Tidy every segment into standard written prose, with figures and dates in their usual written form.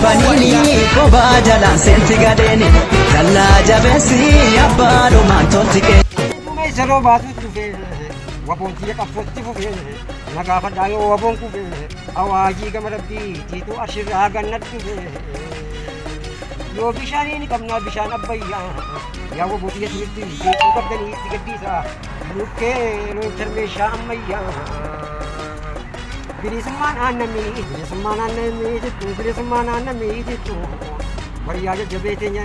qabaniini qobaa jalaan seenti gadeeni dallaa jabeessi abbaadhumaan tolti qee. Dumeessa roobaatu dhufe waboon tiyya qabsootti fufe na gaafadhaa yoo waboon kufe awaajii gama rabbii tiituu arshirraa gannat dhufe yoo bishaanii ni qabnaa bishaan abbayyaa yaa waboo tiyya timirti beekuu qabdanii itti gaddiisa lukkee loonchar meeshaa ammayyaa. Bilisummaan aannamii bilisummaan aannamii jettu bilisummaan aannamii jettu wayyaa jajjabee teenya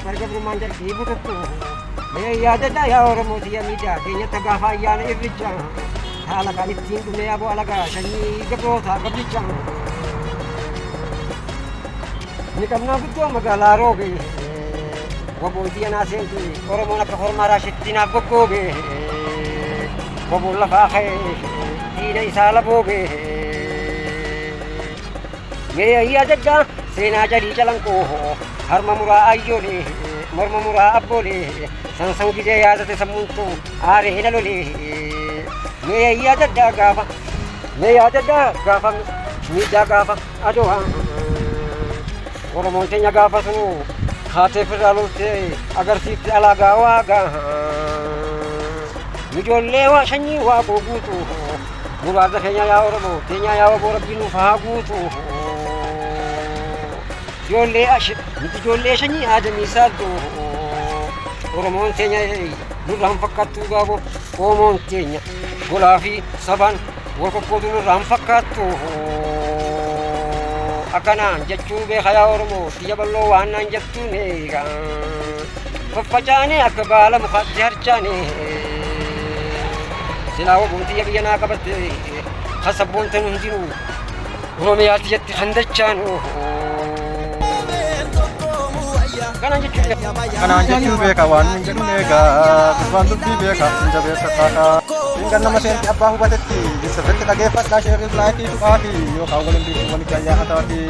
barga birmaan jarkii bututtu mee yaadadha yaa Oromoo tiyya miidhaa keenyatti gaafa ayyaana irricha haala kan ittiin dhumee aboo alagaa sanyii gabroota gabricha ni qabnaa guddoo magaalaa roobe waboon tiyya naa seente Oromoon akka hormaa raashitti naaf goggoobe Waboon lafaa ka'e diina isaa laboobe. Mee yaadadhaa seenaa jalii calanqoo harma muraa ayyoolee morma muraa abboolee sansan gizee yaadate sammuun too aaree na lolee. Mee yaadadhaa gaafa mee yaadadhaa gaafa miidhaa gaafa adowaa. Oromoon teenya gaafa sunu kaatee firraa loltee agarsiifte alaagaa waagaa. Ijoollee waa sanyii waaqoo guutu muraasa keenya yaa Oromoo keenya yaa waboo rabbi nuuf haa guutu. Ijoollee nuti ijoollee sanyii aadamii saaddu Oromoon teenya nurraan fakkaattu gaaboo Oromoon teenya golaa fi sabaan wal qoqqoodu nurraan fakkaattu. Akkanaan jechuu beeka yaa Oromoo xiyya bal'oo waan naan jettuun eega. Faffacaanee akka baala mukaatti harcaane. Silaa waboon tiyya biyya naa qabatte kan sabboontan hundinuu Oromiyaa tiyyatti kan dachaanu. Kanaan jechuun Kanaan jechuu beeka waan hin jedhuun eega gurbaan dubbii beeka hin jabeessa kaakaa. Fiingan nama seenti abbaa hubatetti sirriitti dhageeffadhaa sheerriif laayikii tuqaafi yookaan waliin biiftuu walitti ayyaana taati.